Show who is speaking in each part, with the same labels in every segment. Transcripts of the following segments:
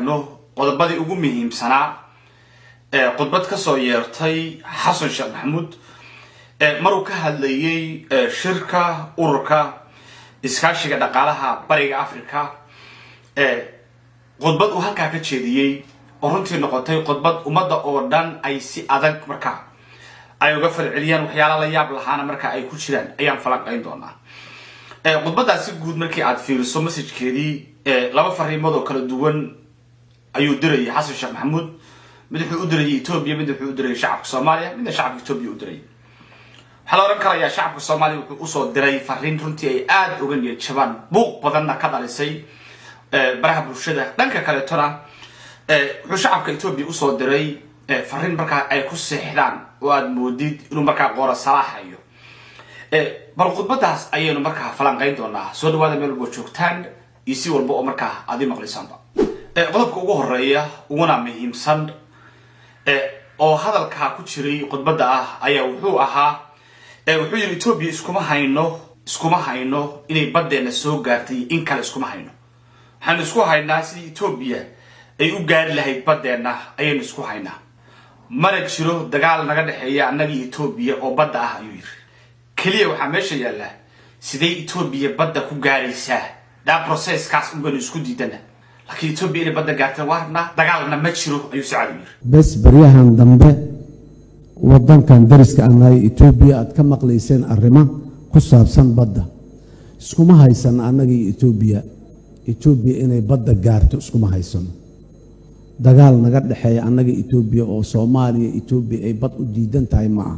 Speaker 1: Qodobadii ugu muhiimsanaa ee khudbad ka soo yeertay Xasan Sheekh Maxamuud maruu ka hadlayey shirka Ururka Iskaashiga Dhaqaalaha Bariga Africa, khudbad uu halkaa ka jeediyey oo runtii noqotay khudbad ummadda oo dhan ay si adag markaa ay uga falceliyaan, waxyaala la yaab lahaana marka ay ku jiraan, ayaan falanqayn doonaa. Khudbaddaasi guud markii aad fiiriso message-keedii, laba fariimood oo kala duwan ayuu dirayay Xasan Sheekh Maxamuud. Mid wuxuu u dirayay Etoobiya, mid wuxuu u dirayay shacabka Soomaaliya, midna shacabka Etoobiya u dirayay. Waxaa la ohan karayaa shacabka Soomaaliya wuxuu usoo diray fariin runtii ay aada uga niyad jabaan, buuq badanna ka dhalisay baraha bulshada. Dhanka kaleetona wuxuu shacabka Etoobiya usoo diray fariin markaa ay ku seexdaan oo aada moodid inuu markaa qoora salaaxayo. Bal khudbadaas ayaynu markaa falanqayn doonaa. Soo dhawaada meel walbo joogtaan iyo si walba oo markaa aad i maqlisaanba. Qodobka ugu horeeya uguna muhiimsan oo hadalkaa ku jiray khudbadda ah ayaa wuxuu ahaa, wuxuu yidhi: "Etoobiya iskuma hayno inay baddeena soo gaartay in kale iskuma hayno. Waxaanu isku haynaa sidii Etoobiya ay u gaari lahayd baddeenna ayaynu isku haynaa. Mana jiro dagaal naga dhexeeya annagii Etoobiya oo badda ah," ayuu yidhi. "Keliya waxaa meesha yaalla sidee Etoobiya badda ku gaaraysaa. Daa process-kaas un baynu isku diidana, laakiin Etoobiya inay badda gaarta waa rabnaa, dagaalna ma jiro," ayuu si cad u yidhi.
Speaker 2: Bes, baryahan dambe waddankan dariska aan nahay, Etoobiya, aad ka maqlayseen arrimo ku saabsan badda. Iskuma haysano annaga iyo Etoobiya. Etoobiya inay badda gaarto iskuma haysano. Dagaal naga dhexeeya annaga Etoobiya oo Soomaaliya Etoobiya ay bad u diidan tahay ma aha.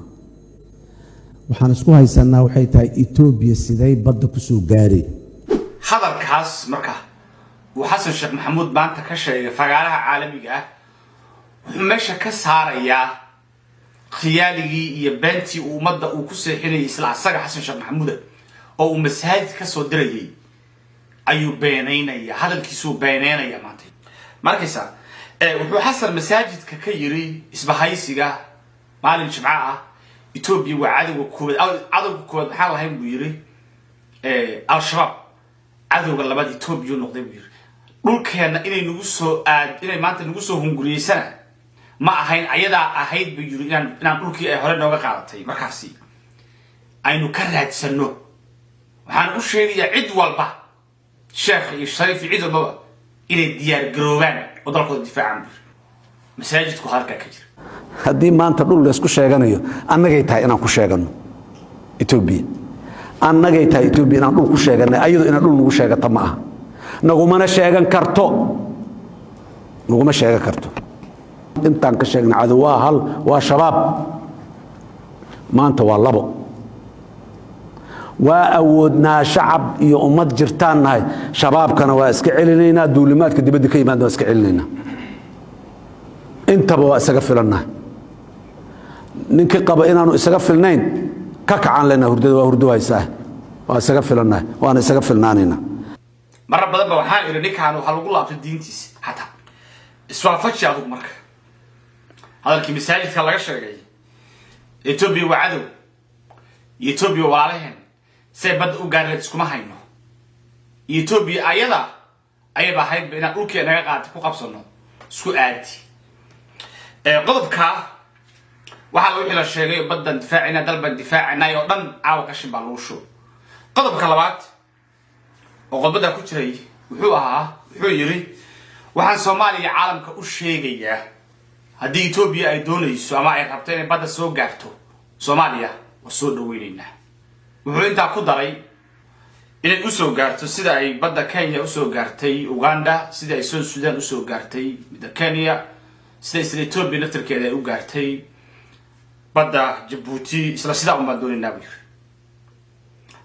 Speaker 2: Waxaan isku haysanaa waxay tahay Etoobiya siday badda ku soo gaaray.
Speaker 1: Hadalkaas marka uu Xasan Sheekh Maxamuud maanta ka sheegay fagaaraha caalamiga ah wuxuu meesha ka saarayaa khiyaaligii iyo beentii uu ummadda uu ku seexinayay. Isla asaga Xasan Sheekh Maxamuuda oo uu masaajid ka soo dirayay ayuu beenaynaya, hadalkiisuu beenaynaya maanta. Ma arkaysaa? Wuxuu Xasan masaajidka ka yiri isbahaysiga maalin Jimco ah: "Etoobiya waa cadowga koowaad. Cadowga koowaad maxaan lahayn," buu yiri, "Al-Shabaab. Cadowga labaad Etoobiya noqday," buu yiri. "Dhulkeenna inay nagu soo aad, inay maanta nagu soo hunguriyeysana ma ahayn. Ayadaa ahayd," buu yiri, inaan dhulkii ay hore nooga qaadatay markaasi aynu ka raadsano. "Waxaan u sheegayaa cid walba, sheekh iyo shariif iyo cid walbaba, inay diyaar garoobaan oo dalkooda difaacaan," buu yiri. Masaajidku halkaa ka jira.
Speaker 2: Haddii maanta dhul laysku sheeganayo, annagay tahay inaan ku sheegano Etoobiya. Annagay tahay Etoobiya inaan dhul ku sheeganay. Ayadu inaan dhul nagu sheegata ma aha, nagumana sheegan karto, naguma sheegan karto. Intaan ka sheegnay cadow waa hal, waa Shabaab. Maanta waa labo. Waa awoodnaa, shacab iyo ummad jirtaan nahay. Shabaabkana waa iska celinaynaa, duulimaadka dibadda ka yimaadna waa iska celinaynaa, intaba waa isaga filannahay. Ninkii qaba inaanu isaga filnayn, ka kacaan lena hurdada, waa hurdo haysaa. Waa isaga filannahay, waana isaga filnaanaynaa.
Speaker 1: Marar badan ba waxaan idhi ninkaan waxaa lagu laabtay diintiisa xataa. Iswaafaji adugu marka hadalkii masaajidka laga sheegay, Etoobiya waa cadow iyo Etoobiya walaalaheen, say badda u gaari lahayd iskuma hayno, iyo Etoobiya ayada ayaba ahaydba inaan dhulkii naga qaatay ku qabsano, isku aadi. Qodobka waxaa wixii la sheegay, baddan difaacayna, dalban difaacanay oo dhan, caawa qashin baa lagu shubo. Qodobka labaad oo qodbaddaa ku jiray wuxuu ahaa, wuxuu yidhi: "Waxaan Soomaaliya caalamka u sheegayaa, haddii Etoobiya ay doonayso ama ay rabto inay badda soo gaarto Soomaaliya, waa soo dhaweynaynaa." Wuxuu intaa ku daray inay usoo gaarto sida ay badda Kenya usoo gaartay Uganda, sida ay South Sudan usoo gaartay midda Kenya, sida isla Etoobiya naftarkeeda ay u gaartay badda Jabuuti, isla sidaa un baan doonaynaa, buu yiri.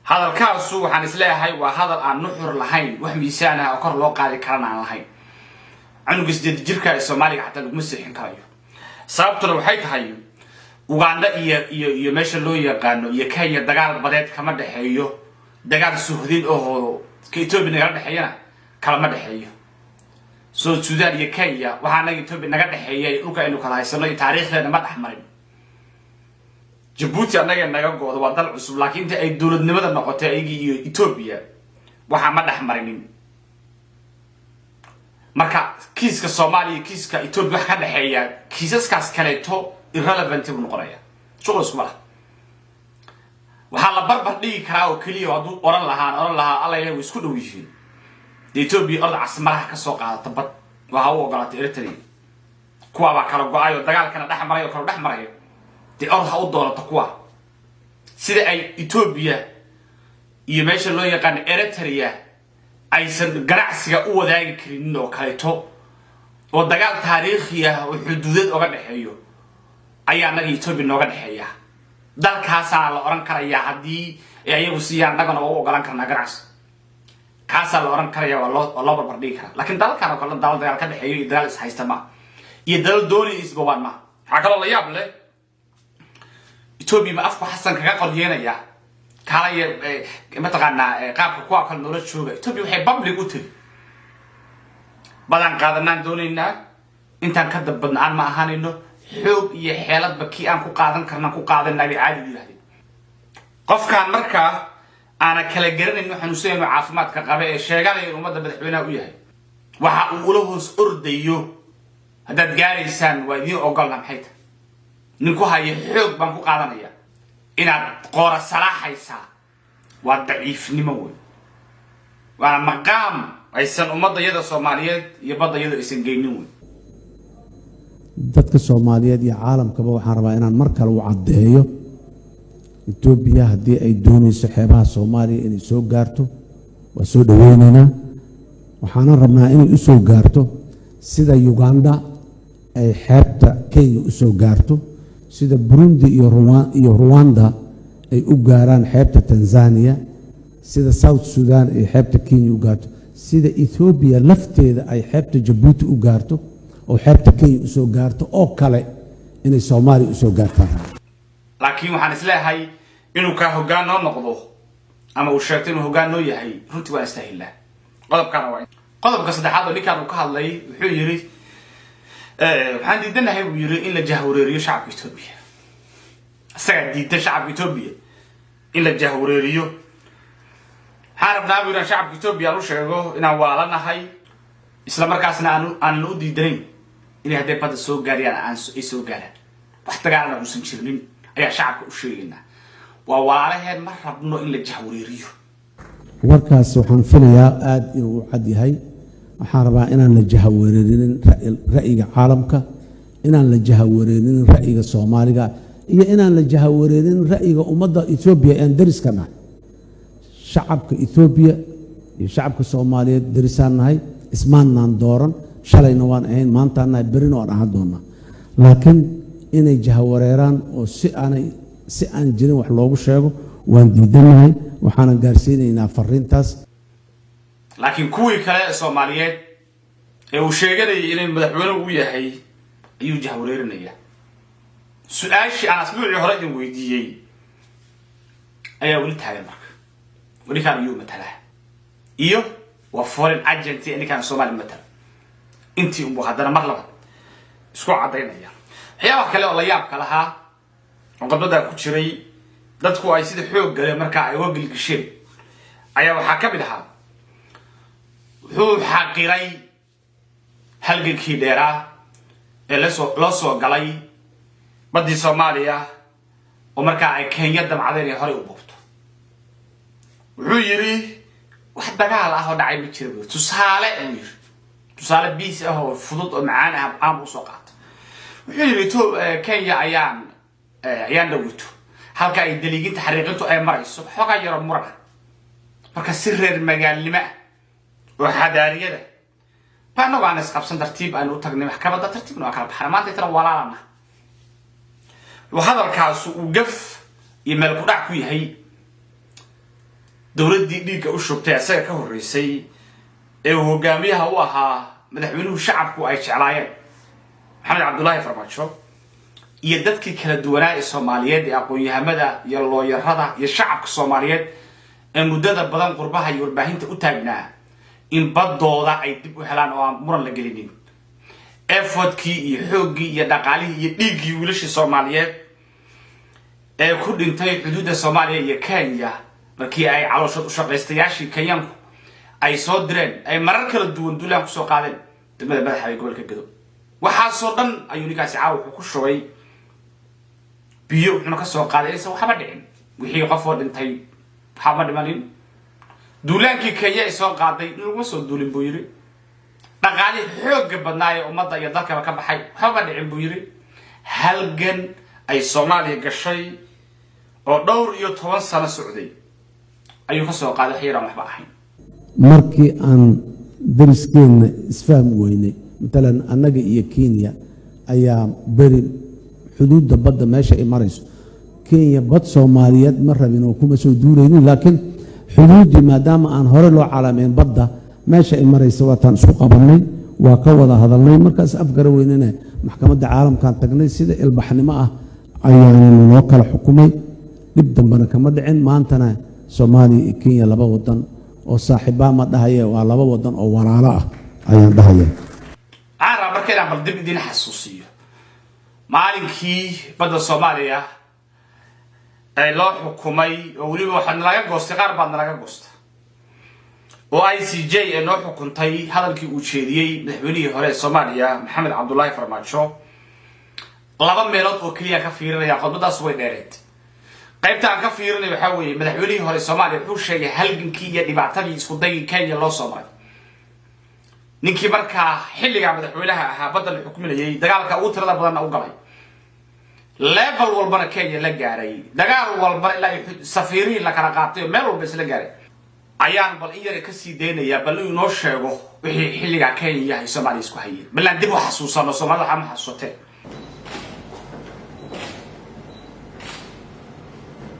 Speaker 1: Hadalkaasu waxaan isleeyahay waa hadal aan nuxur lahayn, wax miisaan ah oo kor loo qaadi karana aan lahayn. Canuga 8 jirka ee Soomaaliga xataa laguma seexin karayo. Sababtuna waxay tahay Uganda iyo meesha loo yaqaano iyo Kenya dagaal badeed kama dhexeeyo, dagaal suhdin ahoo ka Etoobiya nagala dhexeeyana kalama dhexeeyo. South Sudan iyo Kenya waxaa anaga Etoobiya naga dhexeeya iyo dhulka aynu kala haysano iyo taariikhdeena ma dhex marin. Jabuuti annaga naga go'do, waa dal cusub, laakiin inta ay dowladnimada noqotay ayagii iyo Etoobiya waxaa ma dhex marinin. Marka kiiska Soomaaliya, kiiska Ethiopia wax ka dhexeeya kiisaskaas kaleeto irrelevant buu noqonaya, shuqul iskuma laha. Waxaa la barbar dhigi karaa oo keliya hadduu oran lahaan, oran lahaa, "Alla ilahi, way isku dhow yihiin dee, Ethiopia orda Casmaraha ka soo qaadata bad, waxa u ogolaatay Eritrea, kuwaabaa kala go-ay oo dagaalkana dhex maray oo kala dhex marayo, dee ord ha u doonato kuwa." Sida ay Ethiopia iyo meesha loo yaqaano Eritrea aysan ganacsiga u wadaagi karinin oo kaleeto, oo dagaal taariikhi ah oo xuduudeed oga dhexeeyo, ayaa annaga Ethiopia nooga dhexeeya. Dalkaasaana la oran karayaa haddii ay ayagu siiyaan, annagana waa u ogolaan karnaa ganacsi, kaasaa la oran karaya, waa loo barbar dhigi karaa. Laakiin dalalkan oo kale dalal dagaal ka dhexeeyo iyo dagaal is haysta ma iyo dalal doonaya isbawaan ma. Waxaa kaloo la yaab leh, Ethiopia ma afku Xasan kaga qoryeenaya kaalaya mataqaanaa qaabka kuwa kale noola jooga? Ethiopia waxay public u tiri, "Badaan qaadanaan doonaynaa, intaan ka dabbadnaan ma ahaanayno, xoog iyo xeeladba kii aan ku qaadan karnaan ku qaadanaa," bay caadi u yidhahdeen. Qofkaan markaa aana kala garanayn xanuunsanayno caafimaadka qaba ee sheeganaya in ummadda madaxweynaha u yahay, waxa uu ula hoos ordayo "haddaad gaaraysaan waa idiin ogolna" maxay tahay? Ninku haya "xoog baan ku qaadanaya" inaad qoora salaaxaysaa waa daciifnimo wey, waana maqaam aysan ummadda iyada Soomaaliyeed iyo badda iyada aysan geynin wey.
Speaker 2: Dadka Soomaaliyeed iyo caalamkaba waxaan rabaa inaan mar kale u caddeeyo: Etoobiya haddii ay doonayso xeebaha Soomaaliya inay soo gaarto, waa soo dhoweynaynaa. Waxaanan rabnaa inay u soo gaarto sida Uganda ay xeebta Kenya u soo gaarto, sida Burundi iyo Ruwanda ay u gaaraan xeebta Tanzania, sida South Sudan ay xeebta Kenya u gaarto, sida Ethoobiya lafteeda ay xeebta Jabuuti u gaarto oo xeebta Kenya usoo gaarto oo kale inay Soomaaliya usoo gaartaan.
Speaker 1: Laakiin waxaan isleeyahay inuu kaa hoggaan noo noqdo ama uu sheegto inuu hoggaan noo yahay, runtii waan istahillaa. Qodobkaana waa qodobka saddexaad oo ninkaan uu ka hadlay. Wuxuu yidhi, "Waxaan diidanahay," buu yidhi, "in la jahwareeriyo shacabka Etoobiya." Isagaa diidan shacabka Etoobiya in la jahwareeriyo. "Waxaan rabnaa," buu yidhi, "shacabka Etoobiya aan u sheego inaan waalanahay, isla markaasna aanan u diidanayn inay hadday badda soo gaariyaan aan ay soo gaaraan, wax dagaalana uusan jirnin ayaa shacabka u sheegaynaa. Waa walaalaheen, ma rabno in la jahwareeriyo."
Speaker 2: Warkaas waxaan filayaa aada inuu u cad yahay. Waxaan rabaa inaan la jahawareerinin ra'yiga caalamka, inaan la jahawareerinin ra'yiga Soomaaliga iyo inaan la jahawareerinin ra'yiga ummadda Etoobiya aan deriska nahay. Shacabka Etoobiya iyo shacabka Soomaaliyeed derisaan nahay, ismaannaan dooran, shalayna waan ahayn, maantaan nahay, berrina waan ahaan doonaa. Laakiin inay jahawareeraan oo si aanay si aan jirin wax loogu sheego waan diidanahay, waxaanan gaarsiinaynaa fariintaas.
Speaker 1: Laakiin kuwii kale ee Soomaaliyeed ee uu sheeganayay inay madaxweyne u yahay ayuu jahwareerinaya. Su-aashii aan asbuucii hore idin weydiiyey ayaa weli taagan. Marka ninkaan ayuu matalaa iyo waa foreign agent ninkaan Soomaaliya matala, intii unbu haddana mar labaad isku caddaynaya. Waxyaabaha kale oo la yaabka lahaa oo qadbadaa ku jiray, dadku ay sida xoog gale markaa ay uga gilgisheen, ayaa waxaa ka mid ahaa, wuxuu xaqiray halgankii dheeraa ee loo soo galay baddii Soomaaliya oo markaa ay Kenya damcadeen inay horey u boobto. Wuxuu yidhi, "Wax dagaal ah oo dhacay ma jira," buu. Tusaale buu yidhi, tusaale biis ah oo fudud oo macaan ah aan usoo qaato. Wuxuu yidhi, Kenya ayaan dhawito halka ay daliiginta xariiqintu ay marayso xoogaa yaro muran ah. Marka si reer magaalnimo ah oo xadaariyada ba annagu aan isqabsan, tartiib aynu u tagnay maxkamadda, tartiibna waa kala baxna, maanta intana walaalana. Hadalkaasu uu gaf iyo meel ku dhac ku yahay dowladdii dhiigga u shubtay asaga ka horreysay ee uu hogaamiyaha u ahaa madaxweynuhu shacabku ay jeclaayeen, Maxamed Cabdullaahi Farmaajo, iyo dadkii kala duwanaa ee Soomaaliyeed ee aqoon-yahamada iyo looyarada iyo shacabka Soomaaliyeed ee muddada badan qurbaha iyo warbaahinta u taagnaa in baddooda ay dib u helaan oo aan muran la gelinin, effortkii iyo xooggii iyo dhaqaalihii iyo dhiiggii wiilashii Soomaaliyeed ee ku dhintay xuduudda Soomaaliya iyo Kenya markii ay calooshood ushaqaystayaashii Kenyaanku ay soo direen ay marar kala duwan duulaan kusoo qaadeen. Degmada Madaxa ee gobolka Gedo. Waxaasoo dhan ayuu ninkaasi caawa wuxuu ku shubay biyo, wuxuuna kasoo qaaday inaysan waxba dhicin. Wixii qof oo dhintay waxba ma dhimanin. Duulaankii Kenya ay soo qaaday in laguma soo duulin buu yidhi. Dhaqaalihii xoogga badnaa ee ummadda iyo dalkaba ka baxay waxba ma dhicin buu yidhi. Halgan ay Soomaaliya gashay oo dhowr iyo toban sano socday ayuu ka soo qaaday wax yaraan waxba ahayn.
Speaker 2: Markii aan dariskeenna isfahmi weynay, matalan annaga iyo Kenya ayaa beri xuduudda badda meesha ay marayso, Kenya bad Soomaaliyeed ma rabin oo kuma soo duulaynin, laakiin xuduuddii maadaama aan hore loo calaameen badda meesha ay maraysa, waataan isku qabannay, waa ka wada hadalnay. Markaas afgara weynana maxkamadda caalamkan tagnay, sida ilbaxnimo ah ayaana noo kala xukumay, dhib dambena kama dhicin. Maantana Soomaaliya iyo Kenya laba wadan oo saaxiibaa ma dhahaye, waa laba wadan oo walaalo ah ayaan dhahaya.
Speaker 1: Waxaan rabaa marka inaan bal dib idin xasuusiyo maalinkii badda Soomaaliya ee loo xukumay, oo weliba waxaa nalaga goostay, qaar baad nalaga goosta, oo ICJ ee noo xukuntay. Hadalkii uu jeediyey madaxweynihii hore ee Soomaaliya, Maxamed Cabdullaahi Farmaajo, laba meelood oo keliya ka fiirinaya. Qodbadaas way dheereed. Qaybta aan ka fiirinay waxaa weeye, madaxweynihii hore Soomaaliya wuxuu sheegay halgankii iyo dhibaatadii isku dayii Kenya loo soo maray. Ninkii markaa xilligaa madaxweynaha ahaa, badda la xukminayay, dagaalka ugu tirada badanna u galay, level walbana Kenya la gaaray, dagaal walbana ilaa safiirihii la kala qaatay oo meel walba isla gaaray, ayaan bal in yara kasii daynayaa, bal inuu inoo sheego wixii xilligaa Kenya ay Soomaaliya isku hayeen. Bal aan dib u xasuusano. Soomaalida waxaa ma xasuusatee.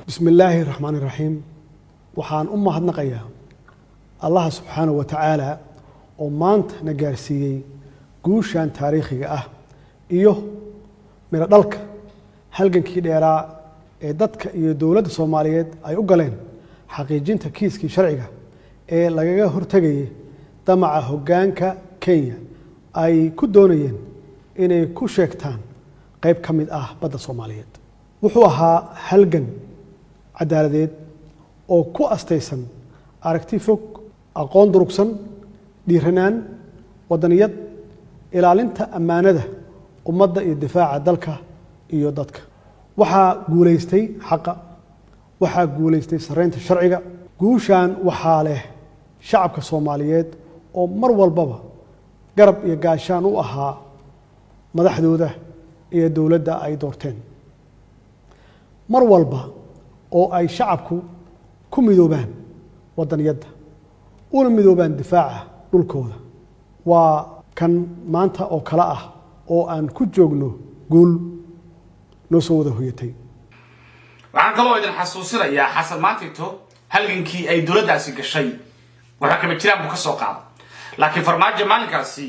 Speaker 3: Bismi illaahi raxmaani raxiim. Waxaan u mahadnaqayaa Allaha subxaanahu wa tacaala oo maanta na gaarsiiyey guushan taariikhiga ah iyo midho dhalka halgankii dheeraa ee dadka iyo dowladda Soomaaliyeed ay u galeen xaqiijinta kiiskii sharciga ee lagaga hortegayay damaca hoggaanka Kenya ay ku doonayeen inay ku sheegtaan qayb ka mid ah badda Soomaaliyeed. Wuxuu ahaa halgan cadaaladeed oo ku astaysan aragti fog, aqoon durugsan, dhiiranaan, wadaniyad, ilaalinta ammaanada ummadda iyo difaaca dalka iyo dadka. Waxaa guulaystay xaqa, waxaa guulaystay sarreynta sharciga. Guushan waxaa leh shacabka Soomaaliyeed oo mar walbaba garab iyo gaashaan u ahaa madaxdooda iyo dowladda ay doorteen. Mar walba oo ay shacabku ku midoobaan wadaniyadda una midoobaan difaaca dhulkooda, waa kan maanta oo kale ah oo aan ku joogno guul noo soo wada hoyatay.
Speaker 1: Waxaan kaloo idin xasuusinayaa, Xasan maantito halgankii ay dowladdaasi gashay waxaa kama jiraan buu ka soo qaaday, laakiin Farmaajo maalinkaasi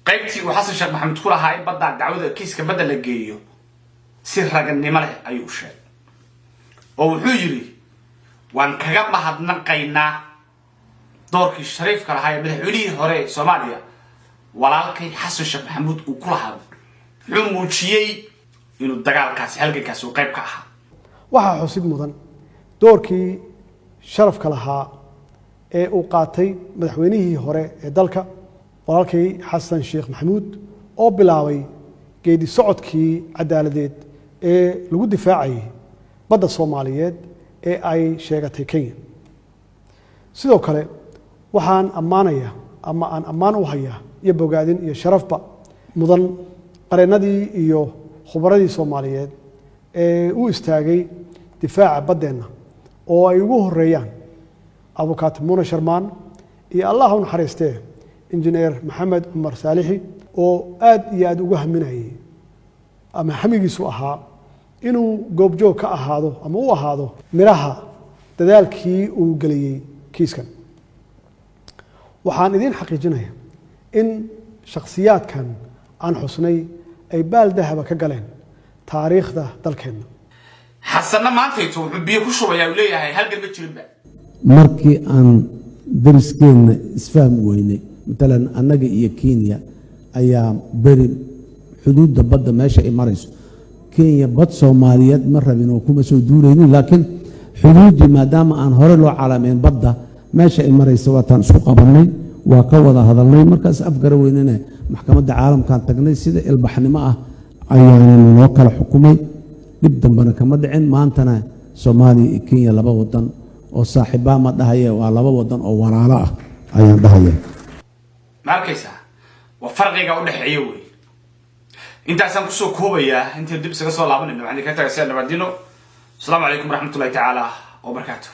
Speaker 1: qaybtii uu Xasan Sheekh Maxamed ku lahaa in baddaa dacwada kiiska badda la geeyo si raganimo leh ayuu u sheegay, oo wuxuu yidhi: "Waan kaga mahadnaqaynaa doorkii shariifka lahaa ee madaxweynihii hore ee Soomaaliya, walaalkay Xasan Sheekh Maxamuud, uu ku lahaa." Wuxuu muujiyey inuu dagaalkaasi, halgankaasi uu qayb ka ahaa.
Speaker 3: Waxaa xusid mudan doorkii sharafka lahaa ee uu qaatay madaxweynihii hore ee dalka, walaalkay Xasan Sheekh Maxamuud, oo bilaabay geedi socodkii cadaaladeed ee lagu difaacayay badda Soomaaliyeed ee ay sheegatay Kenya. Sidoo kale waxaan ammaanayaa ama aan ammaan u hayaa iyo bogaadin iyo sharafba mudan qareennadii iyo khubaradii Soomaaliyeed ee u istaagay difaaca baddeenna, oo ay ugu horeeyaan abukaati Muna Sharmaan iyo, Allah u naxariistee, Injineer Maxamed Cumar Saalixi, oo aad iyo aad uga haminayay ama hamigiisu ahaa inuu goobjoog ka ahaado ama u ahaado midhaha dadaalkii uu geliyey kiiskan. Waxaan idiin xaqiijinaya in shakhsiyaadkan aan xusnay ay baal dahaba ka galeen taariikhda dalkeenna.
Speaker 1: Xasanna maantayto wuxuu biyo ku shubayaa, uu leeyahay halgan ma jirinba.
Speaker 2: Markii aan dariskeenna isfahmi weynay, matalan annaga iyo Kenya ayaa beri xuduudda badda meesha ay marayso, Kenya bad Soomaaliyeed ma rabin oo kuma soo duulaynin, laakiin xuduuddii maadaama aan hore loo calaameen badda meesha ay maraysa, waataan isku qabannay, Waa ka wada hadalnay. Markaas afgara weynana maxkamadda caalamkan tagnay. Sida ilbaxnimo ah ayaana naloo kala xukumay, dhib dambena kama dhicin. Maantana Soomaaliya iyo Kenya laba wadan oo saaxiibaa ma dhahaye, waa laba wadan oo walaalo ah ayaan dhahaya.
Speaker 1: Ma arkaysaa? Waa farqiga u dhexeeya wey. Intaasaan kusoo koobayaa. Intaan dib isaga soo laabanayno, waxaan idinka tagay sidaa nabadino. Asalaamu calaykum waraxmatullahi tacaala wabarakaatuh.